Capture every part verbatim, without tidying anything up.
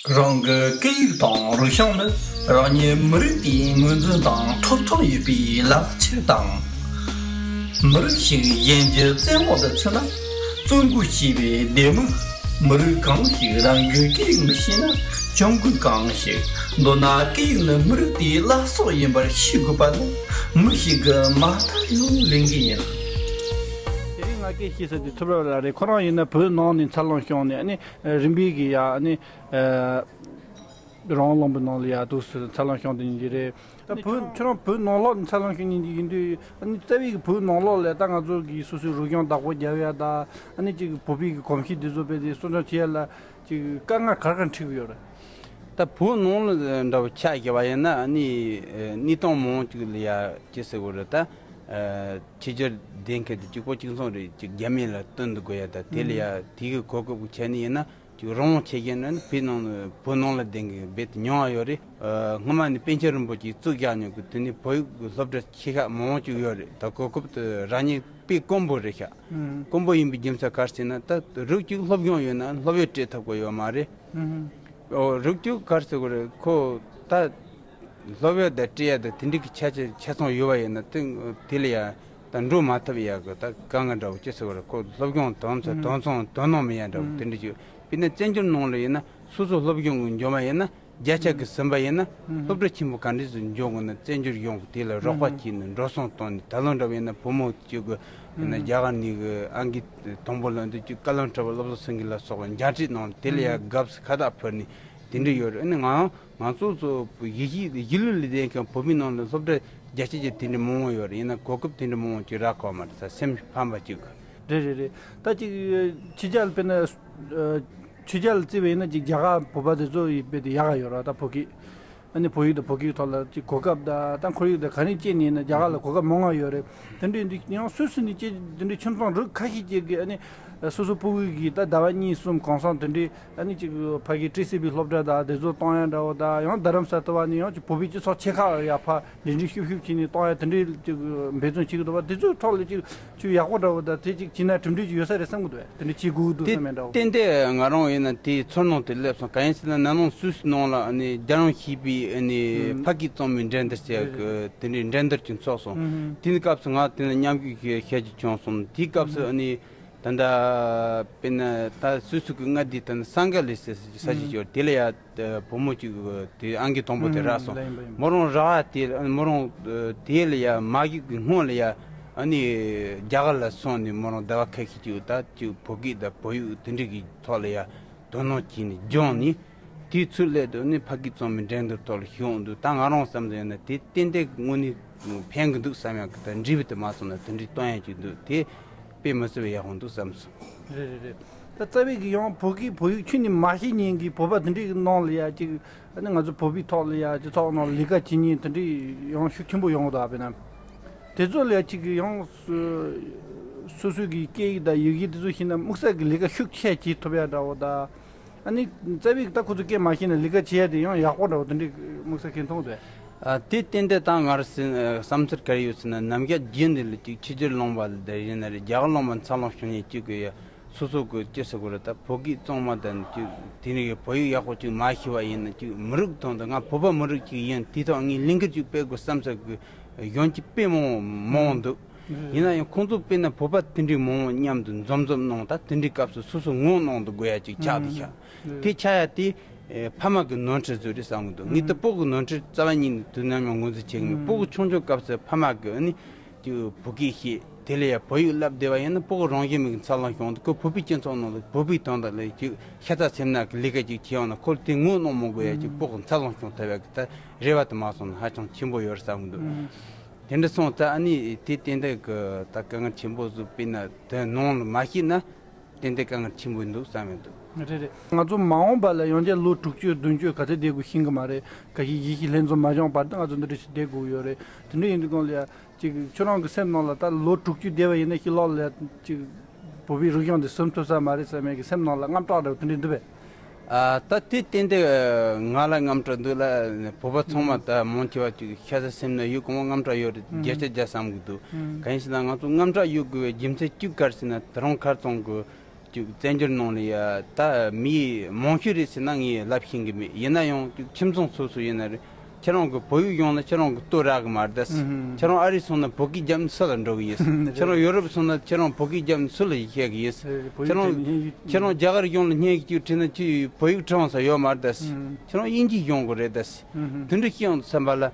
རང་གི་སྐད་ཡིག་དང་རིག་གཞུང་ནི་རང་ཉིད་མི་རིགས་དེའི་ངོས་འཛིན་དང་ཐོབ་ཐང་ཡོད་པའི་ལག་ཁྱེར་དང་། མི་རིགས་ཤིག་གཞན་གྱི་བཙན་འོག་ཏུ་ཚུད་ན་བཙོན་འགུག་བྱས་པའི་ལྡེ་མིག། མི་རིགས་གང་ཞིག་རང་གི་སྐད་ཡིག་མི་ཤེས་ན་གྱོང་གུན་གང་ཞིག། མདོར་ན་སྐད་ཡིག་ནི་མི་རིགས་དེའི་བླ་སྲོག་ཡིན་པར་ཤེས་དགོས་པ་ནི་མི་ཞིག་གི་མ་མཐའ་ཡང་ལས་འགན་ཡིན། དེ་རིང་ང་སྐད་བཤད་ས་དེ་ཐུབ་ར་ལགས་རེད། ཁོ་རང་ཡིན་ན་བོད་ནང་ནས་འཚར་ལོངས་བྱུང་ནས་ཨ་ནི་རིམ་པས་ཀྱི་ཡ་ཨ་ནི། རང་དབང་ལུང་པའི་ནང་ལ་ཡ་འདུག་སེ་འཚར་ལོངས་བྱུང་དེ་ཡིན་གྱི་རེད། ཨ་ནི་ཁྱོད་རང་བོད་ནང་ལོགས་ནས་འཚར་ལོངས་བྱུང་ཉིན་གྱི་ཡིན་དུས་ཨ་ནི་རྩ་བའི་གི་བོད་ནང་ལོགས་ལ་ད་ང་ཚོ་གི་སོ་སོའི་རིག་གཞུང་བདག་པོ་རྒྱབ་ཡ་ད་ཨ་ནི་ཅིག་བོད་པའི་གི་གོམས་གཤིས་འདི་ཚོ་དཔེ་དེ་སྲུང་སྐྱོང་བྱེད་ཡ་ལ་ཅིག་དཀའ་ངལ་ག་རེ་ག་རེ་འཕྲད་ཀྱི་ཡོད་རེད། ད་བོད་ནང་ལ་འདྲ་བོ་ཆ་བཞག་པ་ཡིན་ན་ཨ་ནི་གནས་སྟངས་མང་ཅིག་ལ་ཡ་ཅི་ཟེར་དགོས་རེད་ད། ཕྱི་རྒྱལ་བསྡད་མཁན་དེ་གཅིག་པོ་གཅིག་མཚུངས་རེད། ཅིག་རྒྱ་མི་ལ་བསྟུན་དུ་དགོས་ཡ་ད་དེ་ལ་ཡ་དེ་གི་གོ་སྐབས་ཀྱི་ཆ་ནས་ཡིན་ན། ཅིག་རང་དབང་ཆེ་ཤོས་ནི་བོད་ནང་ལ་བོད་ནང་ལ་བསྡད་མཁན་རྦད་དེ་ཉུང་བ་ཡོད་རེད། ཨ། སྔོན་མ་ནས་པཎ་ཆེན་རིན་པོ་ཆེས་བཙུགས་བཞག་མྱོང་གི་དེ་ནས་བོད་ཡིག་གི་སློབ་གྲྭ་ཆེ་ཤོས་མང་བོ་ཅིག་ཡོད་རེད། ད་གོ་སྐབས་དེ་རག་མཁན་དཔེ་དཀོན་པོ་རེད་ཤག་ཨུམ། དཀོན་པོ་ཡིན་པའི་རྒྱུ་མཚན་ག་རེ་ཟེར་ན་ད་རིགས་གཅིག་སློབ་སྦྱོང་ཡོད་ན་སློབ་ཡོན་སྤྲད་ཐུབ་ཀྱི་ཡོད་མ་རེད། ཨུམ། ཨོ་རིགས་གཅིག་ག་རེ་ཟེར་དགོས་རེད། ཁོ་ད་སློབ་ཡོན་དང་སྤྲད་ཡ་དང་དེ་འདྲའི་གི་ཆ་ཆ་ཆ་ཚང་ཡོད་པ་ཡིན་ན་དེ་དེ་ལ་ཡ་ད་འགྲོ་མ་ཐུབ་ཡ་གི་ད་དཀའ་ངལ་འདྲ་བོ་ཅི་ཟེར་བ་རེད། ཁོ་སློབ་སྦྱོང་དོན་ཚོད་ཨུམ། དོན་ཚང་དོན་སྣང་མེད་ཡ་འདྲ་བོ་ཨུམ། དེ་འདྲ་ཅིག་དཔེར་ན་བཙན་བྱོལ་ནང་ལ་ཡིན་ན་སོ་སོ་སློབ་སྦྱོང་གི་འགྱོ་བ་ཡིན་ན་བརྒྱ་ཆ་གི་ཨུམ། ཟིན་པ་ཡིན་ན་ཨུམ། སློབ་གྲྭ་ཆེན་པོ་ག་འདྲ་ཞིག་འགྱོ་དགོས་ན་བཙན་བྱོལ་ཡོངས་ཀྱི་དེ་ལ་རོགས་པ་ཨུམ། བྱས་ནས་འགྲོ་སོང་བཏང་ནས། ད་ལོ་འདྲ་བོ་ཡིན་ན་བུ་མོ་གཅིག་གི་ཡིན་ན་ཨུམ། རྒྱ་གར་ནས་གི་ཨང་ཀི་དང་པོ་ལོན་དུས་ཀྱི་བཀའ་བློན་ཁྲི་པ་བློ་བཟང་སེང་གེ་ལ་སོགས་པ་མཇལ་འཕྲད་གནང་། དེ་ལ་ཡ་ཨུམ། དགའ་བསུ་ཁ་བཏགས་ཕུལ་ནས་དེ་འདྲ་ཡོད་རེད། ཨ་ནི་ང་ང་ཚོ་ཚོ་གཞིས་བྱེས་གཞིས་ལུས་ལ་བསྡད་མཁན་བོད་མིའི་ནང་ལ་སློབ་གྲྭ་བརྒྱ་ཆ་བརྒྱ་དེ་འདྲ་མང་བོ་ཡོད་རེད། ཡིན་ན་གོ་སྐབས་དེ་འདྲ་མང་བོ་ཅིག་རག་གི་ཡོད་མ་རེད། ད་སེམས་ཕམ་པ་ཅིག་གི། རེད་རེད་རེད། ད་ཅིག་ཕྱི་རྒྱལ་དཔེར་ན་ཨ། ཕྱི་རྒྱལ་ལ་བརྩིས་པ་ཡིན་ན་ཅིག་རྒྱ་གར་བོད་པ་དེ་ཚོ་ཡི་དཔེ་དེ་ཡག་ག་ཡོད་རེད། ད་བོད་སྐད་ཨ་ནི་བོད་ཡིག་དང་བོད་སྐད་ཐོག་ལ་ཅིག་གོ་སྐབས་དང་ད་ཁོར་ཡུག་དང་ག་རེ་སྤྱད་ནས་ཡིན་ན་རྒྱ་གར་ལ་གོ་སྐབས་མང་བ་ཡོད་རེད། དེ་འདྲ་ཡིན་དུས་ཡང་སུད་སི་ནས་ཅིག་དེ་འདྲའི་ཁྱིམ་ཚང་རིགས་ཁ་ཤས་ཅིག་གིས་ཨ་ནི་སོ་སོ་སྤུ་གུ་གིས་ད་ཟླ་བ་གཉིས་གསུམ་གང་འཚམ་དེ་འདྲའི་ཨ་ནི་ཅིག་ཕ་གིའི་ཊི་སི་བྷི་སློབ་གྲྭ་དང་དེ་ཚོ་གཏོང་ཡ་འདྲ་བོ་དང་། ཡང་རྡ་རམ་ས་ལ་བ་ནས་ཡང་ཅིག་བོད་པའི་སྤྱི་ཚོགས་ཆེ་ཁག་ཡར་ཕར་འབྲེལ་འདྲིས་ཤུགས་ཤུགས་བྱས་ནས་གཏོང་ཡ་དེ་འདྲའི་ཅིག་འབད་བརྩོན་བྱེད་ཀྱི་འདུག་བ། དེ་ཚོའི་ཐོག་ལ་ཅིག་ཅིག་ཡག་པོ་འདྲ་བོ་དང་དེ་ཅིག་བྱས་ན་གྲུབ་འབྲས་ཅིག་ཡོད་ས་རེད་བསམ་གྱི་འདུག་བས། དེ་འདྲ་བྱེད་དགོས་ཀྱི་འདུག་དེ་བསམ་ཡ་འདྲ་བོ། ཏན་ཏན་ང་རང་ཡིན་ན་དེའི་ཚོར་སྣང་དེ་སླེབས་སོང་། གང་ཡིན་ཟེར་ན་ན་ནིང་སུད་སི་ནང་ལ་ཨ་ནི་རྒྱལ་ཡོངས་ཤེས་དཔལ་ཨ་ནི་ཨུམ། ཕ་སྐད་གཙང་མའི་འགྲན་བསྡུར་ཟེར་ཡ་གི་རེད་རེད་རེད། དེ་འདྲའི་འགྲན་བསྡུར་ཅིག་ཚོགས་སོང་། ཨུམ། དེའི་སྐབས་སུ་ང་དེ་ན་མཉམ་ཞུགས་བྱེད་བྱེད་ཀྱི་བྱུང་སོང་། དེའི་སྐབས་སུ་ཨུམ། ཨ་ནི་ད་ལྟ་དཔེར་ན་ད་སུད་སི་གི་མངའ་སྡེ་ད་ནི་སང་ག་ལི་ཟེར་ས་ཞིག་ཨུམ། ཡོད། དེ་ལ་ཡ་བུ་མོ་གཅིག་དེ་ཨང་ཀི་དང་པོ་དེ་རག་སོང་། ཨུམ། ལགས་ཡིན་པ་ཡིན་པ། མོ་རང་རག་དེ་མོ་རང་དེ་ལ་ཡ་མ་གཞི་གི་སྔོན་ལ་ཡ་ཨ་ནི་རྒྱ་གར་ལ་སོང་ནས་མོ་རང་ཟླ་བ་ཁ་ཤས་ཅིག་ད་ཅིག་བོད་སྐད་དང་བོད་ཡིག་དེ་འདྲ་གི་ཐོག་ལ་ཡ་དོ་སྣང་བྱས་ནས་སྦྱངས་ནས། དེའི་ཚུར་སླེབས་དུས་ནི་ཕ་སྐད་གཙང་མའི་འགྲན་བསྡུར་ཐོག་ལ་ཞུགས་འོང་དུས་ད་ང་རང་བསམ་ཚུལ་ཡིན་ན་དེ་ཏན་ཏན་དངོས་གནས་ཕན་གི་འདུག་བསམ་ཡག་གི། ད་འགྲིག་པ་དེ་མ་སོང་ན་དེ་འདྲའི་གཏོང་ཡག་ཅིག་འདུག་དེ་དཔེ་མི་སྲིད་པའི་ཡག་པོ་འདུག་བསམ་སོང་། རེད་རེད་རེད། ད་རྩ་བའི་གི་ཡང་བོད་སྐད་བོད་ཡིག་ཁྱོན་ནས་མ་ཤེས་མཁན་གྱི་བོད་པ་དེ་འདྲའི་གི་ནང་ལ་ཡ་ཅིག་ཨ་ནི་ང་ཚོ་བོད་པའི་ཐོག་ལ་ཡ་སྤྱི་ཚོགས་ནང་ལ་ལས་ཀ་བྱེད་མཁན་དེ་འདྲའི་ཡང་ཤུགས་ཆེན་པོ་ཡོང་གི་འདུག་དཔེར་ན་དེ་ཚོ་ལ་ཡ་ཅིག་ཡང་སོ་སོ་གི་སྐད་ཡིག་དང་ཡི་གེ་དེ་ཚོ་ཤེས་ན་དམིགས་བསལ་གྱི་ལས་ཀ་ཤུགས་ཆེ་བྱེད་ཐུབ་ཡ་འདྲ་བོ་དང་། ཨ་ནི་རྩ་བའི་ད་ཁོ་ཚོ་སྐད་མ་ཤེས་ན་ལས་ཀ་བྱེད་ཡ་དེ་ཡང་ཡག་པོ་འདྲ་བོ་དེ་འདྲའི་དམིགས་བསལ་གྱི་མཐོང་འདུག་ཨ། དེ་ཏན་ཏན་ད་ང་རང་སེམས་བསམ་ཚུལ་ག་རེ་ཡོད་ཟེར་ན་ནམ་ཞག་རྒྱུན་འདི་ལ་ཅིག་ཕྱི་རྒྱལ་ལུང་པ་ལ་བསྡད་ཡིན་ན་རེད། རྒྱ་གར་ལུང་པ་འཚར་ལོངས་བྱུང་མཁན་ཅིག་གི་ཡ་སོ་སོ་གི་ཅི་ཟེར་དགོས་རེད། ད་བོད་སྐད་གཙང་མ་དང་ཅིག་དེ་ནས་བོད་ཡིག་ཡག་པོ་ཅིག་མ་ཤེས་པ་ཡིན་ན་ཅིག་མི་རིགས་དོན་དུ་ང་བོད་པ་མི་རིགས་ཅིག་ཡིན་དེའི་ཐོག་ངས་ལས་འགུལ་ཅིག་སྤེལ་དགོས་བསམ་ཚུལ་གི་གཞོན་སྐྱེས་དཔེ་མང་མང་འདུག་ཡིན་ན་ཡང་ཁོང་ཚོ་དཔེར་ན་བོད་པ་དེ་འདྲའི་མང་པོ་མཉམ་དུ་འཛོམས་འཛོམས་གནང་། ད་དེ་འདྲའི་སྐབས་སུ་སོ་སོ་ངོ་གནོང་དུ་དགོས་ཡ་ཅིག་ཆགས་བསྡད་ཤག་དེ་ཆགས་ཡ་དེ་ཨེ་ཕ་མ་གི་ནོར་འཁྲུལ་ཟིག་རེད་བསམ་གི་འདུག་ངས་ད་སྤུ་གུ་ནོར་འཁྲུལ་རྩ་བ་ཉིད་ནས་དུས་ནམ་ཡང་ངོས་འཛིན་བྱེད་གི་མེད། སྤུ་གུ་ཆུང་ཆུང་སྐབས་སུ་ཕ་མ་གི་ཨ་ནི་ཅིག་བོད་སྐད་ཤེས། དེ་ལ་ཡ་བོད་ཡིག་བསླབ་བསྡད་པ་ཡིན་ན་སྤུ་གུ་རང་བཞིན་མིག་འཚར་ལོངས་བྱུང་འདུག་ཁོ་བོད་པའི་སྤྱི་ཚོགས་ནང་ལ་བོད་པའི་དོན་དག་ལ་ཅིག་ཤ་ཚ་སེམས་ནག་གི་ལས་ཀ་ཅིག་བྱེད་ཡོང་ན་ཁོ་ལ་དེ་ངོ་གནོང་མི་དགོས་ཡ་ཅིག་སྤུ་གུ་འཚར་ལོངས་བྱུང་ཐུབ་ཡ་གི་ད་རེ་བ་དེ་མ་སོང་ན་ཧ་ཅང་ཆེན་པོ་ཡོད་རེད་བསམ་གི་འདུག་དེ་འདྲ་སོང་ཙང་ཨ་ནི་དེ་ཏན་ཏན་གི་ད་དཀའ་ངལ་ཆེན་པོ་ཟིག་དཔེར་ན་དེ་ནང་ལ་མ་ཤེས་ན་ཏན་ཏན་དཀའ་ངལ་ཆེན་པོ་འདུག་བསམ་ཡོང་འདུག་རེད་རེད། ང་ཚོ་མ་འོངས་པ་ལ་ཡང་བསྐྱར་ལོ་དྲུག་ཅུ་བདུན་ཅུ་ག་ཚོད་བསྡད་དགོས་ཤེས་ཀྱི་མ་རེད། ཁ་ཤས་གཞིས་བྱེས་ལྷན་འཛོམས་མ་བྱུང་བར་དུ་ང་ཚོ་འདི་འདྲ་ཞིག་བསྡད་དགོས་ཡོད་རེད། དེ་འདྲ་ཡིན་དུས་སྒང་ལ་ཡ་ཅིག་ཁྱོད་རང་གི་སེམས་ནང་ལ་ད་ལོ་དྲུག་ཅུ་བསྡད་པ་ཡིན་ན་ཕྱི་ལོགས་ལ་ཡ་ཅིག་བོད་པའི་རིག་གཞུང་འདི་ཟིན་ཐུབ་ས་མ་རེད་བསམ་ཡ་གི་སེམས་ནང་ལ་དངངས་སྐྲག་འདྲ་བོ་དེ་འདྲ་འདུག་པས། ཨ། ད་དེ་ཏན་ཏན་ང་ལ་དངངས་སྐྲག་འདུག་ལ། བོད་པ་ཚང་མ་ད་མང་ཆེ་བ་ཅིག་ཤ་ཚ་སེམས་ནད་ཡོད་གང་བ་དངངས་སྐྲག་ཡོད་རེད། བརྒྱ་ཆ་བརྒྱ་བསམ་གི་འདུག་གང་ཡིན་ཟེར་ན་ང་ཚོ་དངངས་སྐྲག་ཡོད་དགོས་པའི་རྒྱུ་མཚན་གཅིག་ག་རེ་ཟེར་ན་དེ་རིང་ཁ་རྩང་གི་ ཅིག་བཙན་བྱོལ་ནང་ལ་ཡ་ད་མི་མང་ཤོས་རེད་ཟེར་ན་ངས་ལབ་ཤེས་ཀྱི་མེད། ཡིན་ན་ཡང་ཅིག་ཁྱིམ་ཚང་སོ་སོ་ཡིན་ན་རེད། ཁྱེད་རང་གི་བོད་ཡིག་སྦྱོང་ན་ཁྱེད་རང་གི་ལྟོ་རག་གི་མ་རེད་ད། ཨུ་ཧུམ། ཁྱེད་རང་ཨ་རི་སོང་ན་བོད་སྐད་རྒྱབ་ནས་སུ་ལ་འགྲོ་གི་ཡིན། ཁྱེད་རང་ཡོ་རོབ་སོང་ན་ཁྱེད་རང་བོད་སྐད་རྒྱབ་ནས་སུ་ལ་བཤད་གི་ཡིན། ཨེ། བོད་ཁྱེད་ཡིག་རང་དྲན་ཡིན། ཁྱེད་རང་རྒྱ་གར་གཞུང་ལ་སྙན་ཞུ་ཅིག་བྲིས་ན་ཅིག་བོད་ཡིག་བྲི་འོང་ས་ཡོད་མ་རེད་ད། ཨུ་ཧུམ། ཁྱེད་རང་དབྱིན་ཇི་སྦྱོང་དགོས་རེད་ད། ཨུ་ཧུམ། དེ་འདྲ་ཤེས་ཡོང་དུས་ཙམ་པ་ལ་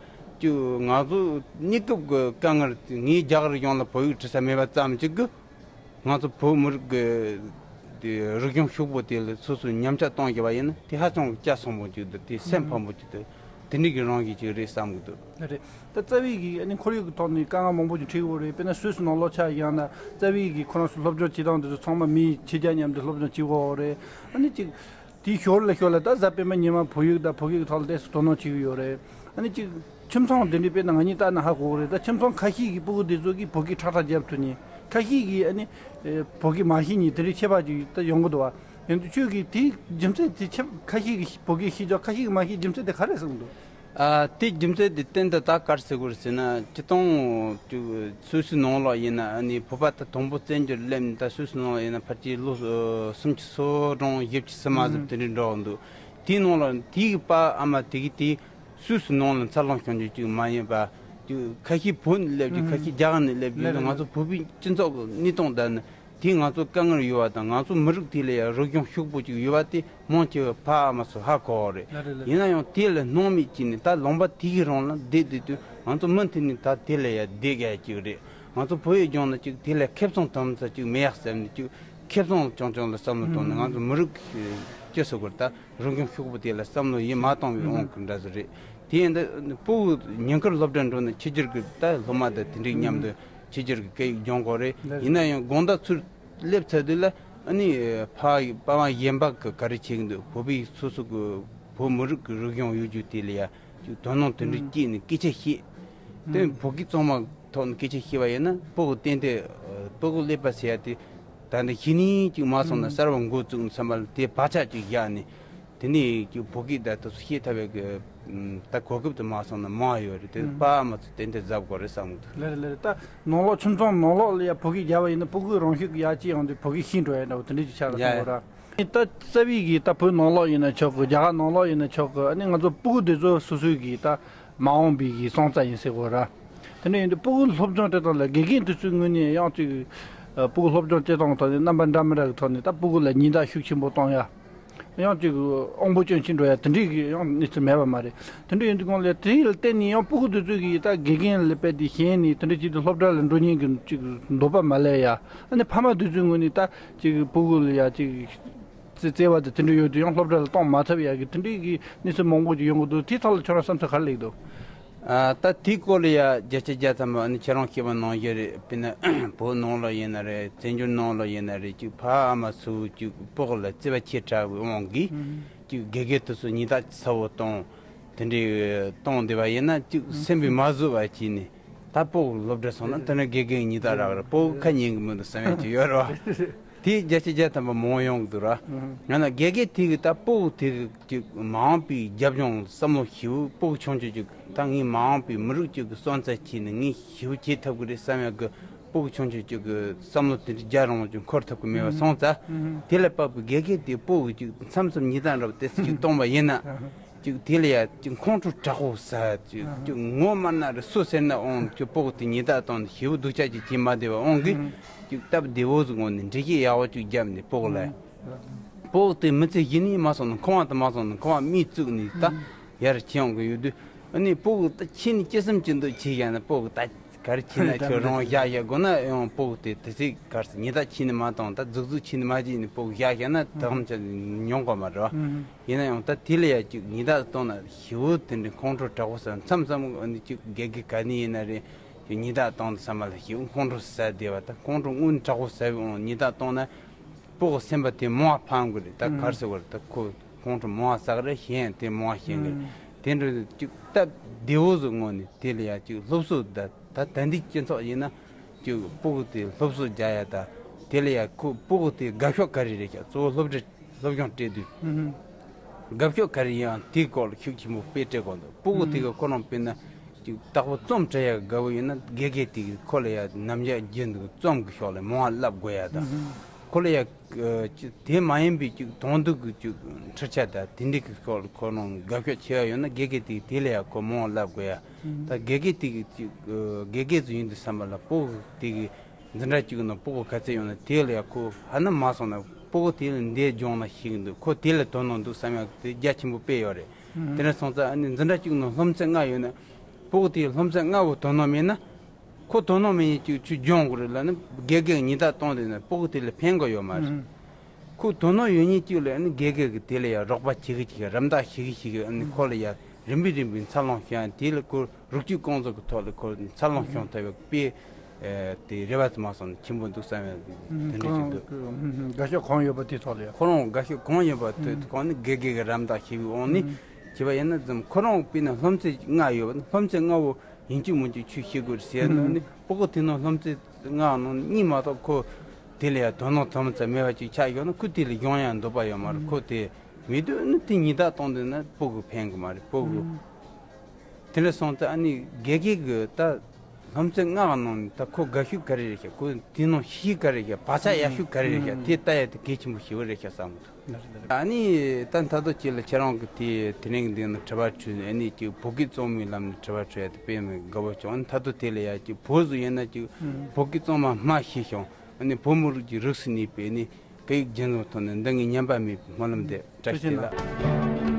ཅིག་ང་ཚོ་གནས་སྐབས་ཀྱི་དཀའ་ངལ་ངས་རྒྱ་གར་གཞུང་ལ་བོད་ཡིག་བྲི་ས་མེད་པ་ཙམ་ཅིག་གི་ང་ཚོ་བོད་མི་རིགས་ཀྱི་དེ་རིག་གཞུང་ཕྱུག་པོ་དེ་ལ་སོ་སོས་ཉམས་ཆག་གཏོང་རྒྱུ་བ་ཡིན་ན་དེ་ཧ་ཅང་གི་སྐྱ་སོང་པོ་ཅིག་འདུག་དེ་སེམས་ཕམ་པོ་ཅིག་འདུག་དེ་འདྲ་གི་རང་བཞིན་ཅིག་རེད་བསམ་གི་འདུག་ལགས་རེད། ད་རྩ་བའི་གི་ཨ་ནི་ཁོར་ཡུག་གི་ཐོག་ནས་དཀའ་ངལ་མང་པོ་ཅིག་འཕྲད་ཀྱི་ཡོད་རེད། དཔེར་ན་སུད་སི་ནང་ལོགས་ཆ་བཞག་ན་རྩ་བའི་གི་ཁོ་རང་ཚོ་སློབ་སྦྱོང་བྱེད་སྟངས་དེ་ཚོ་ཚང་མ་མི་ཕྱེད་བརྒྱ་མཉམ་དུ་སློབ་སྦྱོང་བྱེད་ཀྱི་ཡོད་རེད། ཨ་ནི་ཅིག་དེའི་ཞོར་ལ་ཞོར་ལ་ད་གཟའ་སྤེན་པ་ཉི་མ་བོད་ཡིག་དང་བོད་སྐད་ཀྱི་ཐོག་ལ་ཏོག་ཙམ་དོ་སྣང་བྱེད་ཀྱི་ཡོད་རེད། ཨ་ནི་ཅིག་ཁྱིམ་ཚང་དེ་འདྲའི་དཔེར་ན་ང་གཉིས་ལྟ་ན་ཧ་གོ་གི་རེད། ད་ཁྱིམ་ཚང་ཁ་ཤས་ཀྱི་སྤུ་གུ་དེ་ཚོ་གིས་བོད་སྐད་ཁྲག་ཁྲག་རྒྱབ་ཐུབ་ནས་ཁ་ཤས་ཀྱིས་ཨ་ནི་ཨེ་བོད་སྐད་མ་ཤེས་ནས་དེ་འདྲའི་ཁྱད་པར་ཅིག་ད་ཡོང་གི་འདུག་བ། ཡིན་དུས་ཁྱོད་ཀྱིས་དེའི་རྒྱུ་མཚན་དེ་ཁྱབ་ཁ་ཤས་ཀྱིས་བོད་སྐད་ཤེས་ཀྱང་ཁ་ཤས་ཀྱིས་མ་ཤེས་རྒྱུ་མཚན་དེ་ག་རེ་གསུངས་འདུག་ཨ། དེ་རྒྱུ་མཚན་དེ་གཏན་དུ་ད་ག་རེ་ཟེར་དགོས་རེད་ཟེར་ན་སྤྱིར་བཏང་སུད་སི་ནང་ལོགས་ཡིན་ན་ཨ་ནི་བོད་པ་ད་དང་པོ་བཙན་བྱོལ་སླེབས་ནས་ད་སུད་སི་ནང་ལོགས་ཡིན་ན་ཕལ་ཆེར་ལོ་ཨ་སུམ་ཅུ་སོ་གྲངས་བཞི་བཅུ་ཙམ་མ་ཟིན་དེ་འདྲའི་འགྲོ་གི་འདུག་དེའི་ནང་ལ་དེའི་པ་ཨ་མ་དེ་གི་དེ་སུད་སི་ནང་ལ་འཚར་ལོངས་བྱུང་རྒྱུ་ཅིག་མ་ཡིན་པ། ཅིག་ཁ་ཤས་བོད་ནས་སླེབས་རྒྱུ་ཁ་ཤས་རྒྱ་གར་ནས་སླེབས་རྒྱུ་ལ་ང་ཚོ་བོད་པའི་སྤྱི་ཚོགས་ཀྱི་གནས་སྟངས་དང་ནི་དེ་ང་ཚོ་དཀའ་ངལ་ཡོད་པ་དང་ང་ཚོ་མི་རིགས་དེ་ལ་ཡང་རིག་གཞུང་ཕྱུག་པོ་ཅིག་ཡོད་པ་དེ་མང་ཆེ་བ་ཕ་ཨ་མ་ཚོ་ཧ་གོ་བ་རེད། ལགས་རེད་ལགས། ཡིན་ན་ཡང་དེ་ལ་སྣང་མེད་བྱས་ནས་ད་ལུང་པ་དེ་གི་རང་ལ་བསྡད་བསྡད་དུས་ང་ཚོ་མུ་མཐུད་ནས་ད་དེ་ལ་ཡང་བསྡད་དགོས་ཅིག་རེད། ང་ཚོ་བོད་ཡིག་སྦྱོང་ན་ཅིག་དེ་ལ་ཁེ་བཟང་ཐོན་ས་ཅིག་མེད་ཡག་བསམ་ནས་ཅིག་ཁེ་བཟང་རྐྱང་རྐྱང་ལ་བསམ་བློ་བཏང་ནས་ང་ཚོ་མི་རིགས་སྤྱི་སོ་གར་ད། རང་སྐྱོང་ཤོག་བུ་དེ་ལ་བསམ་བློ་ཡེ་མ་བཏང་བའི་དབང་གིས་འདྲ་ཟེར་རེད། དེ་ཡིན་ད་སྤུ་གུ་ཉིན་དཀར་སློབ་གྲྭ་འགྲོ་ན་ཕྱི་རྒྱལ་གྱི་ད་སློབ་མ་དང་དེ་འདྲའི་མཉམ་དུ་ཕྱི་རྒྱལ་གྱི་སྐད་ཡིག་སྦྱོང་དགོས་རེད། ཡིན་ན་ཡང་དགོང་དག་ཚུར་སླེབས་ཚར་དུས་ལ་ཨ་ནི་ཕ་ཡི་པ་མ་གཞན་པ་གི་ག་རེ་བྱེད་ཀྱི་འདུག་བོད་པའི་སོ་སོ་གི་བོད་མི་རིགས་ཀྱི་རིག་གཞུང་ཡོད་རྒྱུ་དེ་ལ་ཡ་ཅིག་དོ་སྣང་དེ་འདྲ་སྐྱེས་ནས་སྐད་ཆ་བཤད། དེ་བོད་སྐད་གཙང་མ་ཐོག་ནས་སྐད་ཆ་བཤད་པ་ཡིན་ན་སྤུ་གུ་ཏན་ཏན་སྤུ་གུ་སླེབས་པ་ཟེར་ཡ་དེ། ད་ནི་གཞི་ནས་ཅིག་མ་སོང་ན་གསར་བ་འགོ་བཙུགས་ནས་བསམ་པ་ལ་དེ་བག་ཆགས་ཅིག་བཞག་ནས་དེ་ནས་ཅིག་བོད་སྐད་ད་དུ་ཤེས་ཐུབ་པའི་གི་ད་གོ་སྐབས་དེ་མ་སོང་ན་མང་ཡོད་རེད། དེ་ཨུམ། པ་མ་ཚོ་ཏན་ཏན་གཟབ་དགོས་རེད་བསམ་གི་འདུག་ལེ་རེད་ལེ་རེད། ད་ནང་ལོགས་ཁྱིམ་ཚང་ནང་ལོགས་ལ་ཡ་བོད་སྐད་རྒྱབ་པ་ཡིན་ན་སྤུ་གུ་རང་ཤུགས་ཀྱིས་ཡར་སྐྱེད་ཡོང་དུས་བོད་སྐད་ཤེས་འགྲོ་ཡ་འདྲ་བོ་དེ་འདྲ་ཅིག་ཆགས་ཡ་སོང་བ་ར། ད་རྩ་བའི་གི་ད་བོད་ནང་ལོགས་ཡིན་ན་ཆོག་གི་རྒྱ་གར་ནང་ལོགས་ཡིན་ན་ཆོག་གི་ཨ་ནི་ང་ཚོ་སྤུ་གུ་དེ་ཚོ་སོ་སོའི་གི་ད་མ་འོངས་པའི་གི་སོང་ཙང་ཡིན་ཟེར་དགོས་ར། དེ་འདྲ་ཡིན་དུས་སྤུ་གུ་སློབ་སྦྱོང་སྤྲད་སྟངས་ལ་དགེ་རྒན་དེ་ཚོའི་ངོས་ནས་ཡང་ཅིག་སྤུ་གུ་སློབ་སྦྱོང་སྤྲད་སྟངས་ཐོག་ནས་རྣམ་པ་འདྲ་མི་འདྲ་གི་ཐོག་ནས་ད་སྤུ་གུ་ལ་ཉེན་བརྡ་ཤུགས་ཆེན་པོ་གཏོང་ཡ། ཡང་ཅིག་དབང་པོ་སྐྱོན་ཕྱིན་འགྲོ་ཡ་དེ་འདྲའི་གི་ཡང་གནས་ཚུལ་མེད་པ་མ་རེད། དེ་འདྲ་ཡིན་དུས་གང་ལས་དེ་ལ་བརྟེན་ནས་ཡང་སྤུ་གུ་དེ་ཚོས་གི་ད་དགེ་རྒན་ལ་དཔེ་དེ་ཞེན་ནས་དེ་འདྲ་བྱས་ཏེ་སློབ་གྲྭ་ལ་འགྲོ་མཁན་གི་ཅིག་འདོད་པ་མ་སླེབས་ཡ། ཨ་ནི་ཕ་མ་དེ་ཚོའི་ངོས་ནས་ད་ཅིག་སྤུ་གུ་ལ་ཡ་ཅིག་བརྩེ་བ་དེ་དེ་འདྲ་ཡོད་དུས་ཡང་སློབ་གྲྭ་ལ་གཏོང་མ་ཐུབ་ཡ་གི་དེ་འདྲའི་གི་གནས་ཚུལ་མང་པོ་ཅིག་ཡོང་གི་འདུག་དེའི་ཐོག་ལ་ཁྱོད་རང་བསམ་ཚུལ་ག་རེ་སླེབས་འདུག་ཨ། ད་དེའི་སྐོར་ལ་ཡ་བརྒྱ་ཆ་བརྒྱ་ཐམ་པ་ཨ་ནི་ཁྱེད་རང་བཤད་པ་ནང་བཞིན་རེད། དཔེར་ན་བོད་ནང་ལ་ཡིན་ན་རེད། བཙན་བྱོལ་ནང་ལ་ཡིན་ན་རེད། ཅིག་ཕ་ཨ་མ་ཚོ་ཅིག་སྤུ་གུ་ལ་བརྩེ་བ་ཆེ་དྲགས་པའི་དབང་གིས་ཨུ་ཧུམ། ཅིག་དགེ་རྒན་དེ་ཚོ་ཉེས་རྡུང་ཚ་བོ་གཏོང་། དེ་འདྲའི་གཏོང་བསྡད་པ་ཡིན་ན་ཅིག་ཨུ་ཧུམ། སེམས་པས་མ་བཟོད་པ་བྱས་ནས་ད་སྤུ་གུ་སློབ་གྲྭ་སོང་ན་དེ་ནས་དགེ་རྒན་ཉེས་རྡུང་རག་རེད། སྤུ་གུ་ཁ་ཉན་གི་མི་འདུག་བསམ་ཡ་ཅིག་ཡོད་རེད་བ། དེ་བརྒྱ་ཆ་བརྒྱ་ཐམ་པ་མང་ཡོང་གི་འདུག་ར། ང་ན་དགེ་རྒན་དེ་གི་ད་སྤུ་གུ་དེ་གི་ཅིག་མ་འོངས་པའི་རྒྱབ་ལྗོངས་བསམ་བློ་ཞེ་པོ་སྤུ་གུ་ཆུང་ཆུང་ཅིག་ད་ངས་མ་འོངས་པའི་མི་རིགས་ཅིག་གི་སོན་རྩ་ཁྱེར་ནས་ངས་ཞེ་པོ་བྱེད་ཐུབ་གི་རེད་བསམ་ཡག་གི་སྤུ་གུ་ཆུང་ཆུང་ཅིག་གི་བསམ་བློ་དེ་འདྲ་རྒྱ་རིང་བོ་ཅིག་འཁོར་ཐུབ་གི་མེད་པ་སོང་ཙང་། དེ་ལ་དཔག་པའི་དགེ་རྒན་དེ་སྤུ་གུ་ཅིག་མཚམས་མཚམས་ཉེས་རྡུང་འདྲ་བོ་དེ་ཚོ་ཅིག་གཏོང་བ་ཡིན་ན། ཅིག་དེ་ལ་ཡ་ཅིག་ཁོང་ཁྲོ་དྲག་པོ་ཟ་ཅིག་ཅིག་ངོ་མ་ན་རེ་སུ་ཟེར་ན་འོང་ཅིག་སྤུ་གུ་དེ་ཉེས་རྡུང་བཏང་ནས་ཞེ་པོ་སྡུག་ཅག་ཅིག་བྱེད་མ་བདེ་བ་འོང་གི། ཅིག་སྟབས་བདེ་བོ་ཟིག་ངོ་ནས་འགྲེལ་བཤད་ཡག་པོ་ཅིག་བརྒྱབ་ནས་སྤུ་གུ་ལ་ཡ། སྤུ་གུ་དེ་མི་ཚེ་གཞི་ནས་མ་སོང་ན་ཁང་བ་དེ་མ་སོང་ན་ཁང་བ་མིས་བཙུགས་ནས་ད་ཡར་ཁྱེར་ཡོང་གི་ཡོད་དུས། ཨ་ནི་སྤུ་གུ་ད་ཁྱེར་ནས་ཅི་བསམ་ཅི་འདོད་བྱེད་ཡ་ན་སྤུ་གུ་ད། ག་རེ་བྱས་ན་ཁྱོད་རང་བཞག་བཞག་དགོས་ན་ཡང་སྤུ་གུ་དེ་དེ་ཚེ་གར་སོང་ཉེས་རྡུང་བྱས་ནས་མ་བཏང་ད་རྫིག་རྫིག་བྱས་ནས་མ་བྱས་ནས་སྤུ་གུ་བཞག་བཞག་ན་དེ་ཙམ་ཅིག་མྱོང་དགོས་མ་རེད་བ། ཡིན་ན་ཡང་ད་དེ་ལ་ཡ་ཅིག་ཉེས་རྡུང་བཏང་ན་ཞེ་པོ་དེ་འདྲའི་ཁོང་ཁྲོ་དྲག་པོ་ཟ། མཚམས་མཚམས་ཨ་ནི་ཅིག་དགེ་རྒན་ག་ནས་ཡིན་ན་རེད། ཅིག་ཉེས་རྡུང་བཏང་དུས་ཙམ་པ་ལ་ཞེ་པོ་ཁོང་ཁྲོ་ཟ་བསྡད་པ་ད་ཁོང་ཁྲོ་དངོས་གནས་དྲག་པོ་ཟ་བའི་དབང་ཉེས་རྡུང་བཏང་ན། སྤུ་གུ་སེམས་པ་དེ་མང་བ་ཕམ་གི་རེད། ད་གར་སོང་བར་ད་ཁོ་ཁོང་ཁྲོ་མང་བ་ཟ་གི་རེད། གཞན་ཡང་དེ་མང་བ་ཤེས་གི་རེད། དེ་འདྲ་ཅིག་སྟབས་བདེ་བོ་ཟིག་ངོ་ནས་དེ་ལ་ཡ་ཅིག་སློབ་གསོ་ད་ད་ད་འདི་སྤྱི་ཚོགས་ཡིན་ན་ཅིག་སྤུ་གུ་དེ་སློབ་གསོ་རྒྱག་ཡ་ད་དེ་ལ་ཡ་ཁོ་སྤུ་གུ་དེ་དགའ་ཕྱོགས་ག་རེ་རེད་ཤག་གཙོ་བོ་སློབ་གྲྭ་སློབ་སྦྱོང་སྤྲད་དུས་དགའ་ཕྱོགས་ག་རེ་ཡིན་ཡང་དེའི་སྐོར་ལ་ཤུགས་ཆེན་པོ་དཔེ་སྤྲད་དགོས་འདུག་སྤུ་གུ་དེ་གི་ཁོ་རང་དཔེར་ན་ཅིག་བདག་པོ་རྩོམ་འབྲི་ཡ་དགའ་བོ་ཡིན་ན་དགེ་རྒན་དེ་གི་ཁོ་ལ་ཡ་ནམ་ཞག་རྒྱུན་དུ་རྩོམ་གི་ཕྱོགས་ལ་མང་བ་བསླབ་དགོས་ཡ་ད། ཁོ་ལ་ཡ་ཨ་ཅི་དེ་མ་ཡིན་པའི་ཅིག་དོན་དུ་གི་ཅིག་འཕྲུལ་ཆས་དང་དེ་འདྲའི་གི་སྐོར་ཁོ་རང་དགའ་ཤོས་ཆེ་བ་ཡོད་ན། དགེ་རྒན་དེ་དེ་ལ་ཡ་ཁོ་མང་བ་བསླབ་དགོས་ཡ། ད་དགེ་རྒན་དེ་གི་ཅིག་ཨ་དགེ་རྒན་ཚོ་ཡིན་དུས་ཙམ་པ་ལ་སྤུ་གུ་དེ་གི་འཛིན་གྲྭ་གཅིག་ནང་སྤུ་གུ་ག་ཚད་ཡོད་ན་དེ་ལ་ཡ་ཁོ་ཧ་ན་མ་སོང་ན་སྤུ་གུ་དེ་ལ་འདི་སྦྱོང་ན་ཤེས་ཀྱི་འདུག་ཁོ་དེ་ལ་དོ་སྣང་འདུག་བསམ་ཡ་དེ་རྒྱ་ཆེན་པོ་དཔེ་ཡོད་རེད། དེ་འདྲ་སོང་ཙང་ཨ་ནི་འཛིན་གྲྭ་གཅིག་ནང་སློབ་ཚན་ལྔ་ཡོད་ན། སྤུ་གུ་དེ་སློབ་ཚན་ལྔ་བོ་དོ་སྣང་མེད་ན། ཁོ་དོ་སྣང་མེད་ནས་ཅིག་ཆུ་སྦྱོང་དགོས་རེད་ལབ་ན། དགེ་རྒན་ཉེས་རྡུང་གཏོང་དེ་ན་སྤུ་གུ་དེ་ལ་ཕན་གི་ཡོད་མ་རེད། ཁོ་དོ་སྣང་ཡོད་ཉིན་གཅིག་ལ་ཨ་ནི་དགེ་རྒན་གྱིས་དེ་ལ་ཡང་རོགས་པ་བྱེད་གི་བྱེད་གི་རམ་འདེགས་བྱེད་གི་བྱེད་གི་ཨ་ནི་ཁོ་ལ་ཡང་རིམ་པས་རིམ་པས་འཚར་ལོངས་བྱུང་ཡང་དེ་ལ་ཁོ་རོགས་སྐྱོར་ཀུན་སྤྱོད་ཀྱི་ཐོག་ལ་ཁོ་འཚར་ལོངས་བྱུང་ཐུབ་པའི་དཔེ་ཨེ་དེ་རེ་བ་ཙམ་མ་སོང་ན་ཆེན་པོ་འདུག་བསམ་ཡང་དེ་འདྲ་ཞིག་འདུག་ཁོ་རང་དགའ་ཤོས་གང་ཡོད་པ་དེ་ཐོག་ལ་ཡང་། ཁོ་རང་དགའ་ཤོས་གང་ཡོད་པ་དེ་ཐོག་ནི་དགེ་རྒན་གྱིས་རམ་འདེགས་བྱེད་པའི་དབང་ནི་བྱས་པ་ཡིན་ན་ཙམ་ཁོ་རང་དཔེར་ན་སློབ་ཚན་ལྔ་ཡོད་པ་ནི་སློབ་ཚན་ལྔ་བོ་ཡིན་གཅིག་མིན་གཅིག་ཆུ་བཤད་དགོས་ཟེར་ནོ་ནི་སྤུ་གུ་དེ་ནང་སློབ་ཚན་ལྔ་ནང་གཉིས་མ་གཏོགས་ཁོ་དེ་ལ་ཡང་དོ་སྣང་དུམ་ཙམ་མེད་པ་ཅིག་ཆགས་ཡོད་ན་ཁོ་དེ་ལ་སྦྱོང་ཡང་འདོད་པ་ཡོད་མ་རེད། ཁོ་དེ་མི་འདུག་ནི་དེ་ཉེས་རྡུང་གཏོང་འདོད་ན་སྤུ་གུ་ཕན་གི་མ་རེད། སྤུ་གུ་དེ་འདྲ་སོང་ཙང་ཨ་ནི་དགེ་རྒན་གྱིས་ད་སློབ་ཚན་ལྔ་ནང་ནས་ད་ཁོ་དགའ་ཤོས་ག་རེ་རེད་ཤག་ཁོ་དེ་ནང་ཤེས་ག་རེ་རེད་ཤག་བག་ཆགས་ཡག་ཤོས་ག་རེ་རེད་ཤག་དེ་ལྟ་ཡ་དེ་གལ་ཆེན་པོ་ཞེ་པོ་རེད་ཤག་བསམ་གི་འདུག་ཨ་ནི་ད་མཐའ་ཐུག་ཅིག་ལ་ཁྱེད་རང་གི་དེ་དེ་རིང་འདི་ན་དྲི་བ་དྲིས་ནས་ཨ་ནི་ཅིག་བོད་སྐད་གཙང་མའི་ལམ་ནས་དྲི་བ་དྲི་ཡ་དེ་དཔེ་མི་དགའ་པོ་བྱུང་། ཨ་ནི་མཐའ་ཐུག་དེ་ལ་ཡ་ཅིག་བོད་བཟོ་ཡིན་ན་ཅིག་བོད་སྐད་གཙང་མ་སྨྲ་ཤེས་ཤིང་ཨ་ནི་བོད་མི་རིགས་ཀྱི་རིགས་སུ་གནས་པའི་ཨ་ནི་སྐད་ཡིག་རྒྱུན་འཛིན་ཐོག་ནས་འདི་ངས་ཉམས་པ་མེད་པའི་སྨོན་ལམ་འདེབས། བཀྲ་ཤིས་བདེ་ལེགས།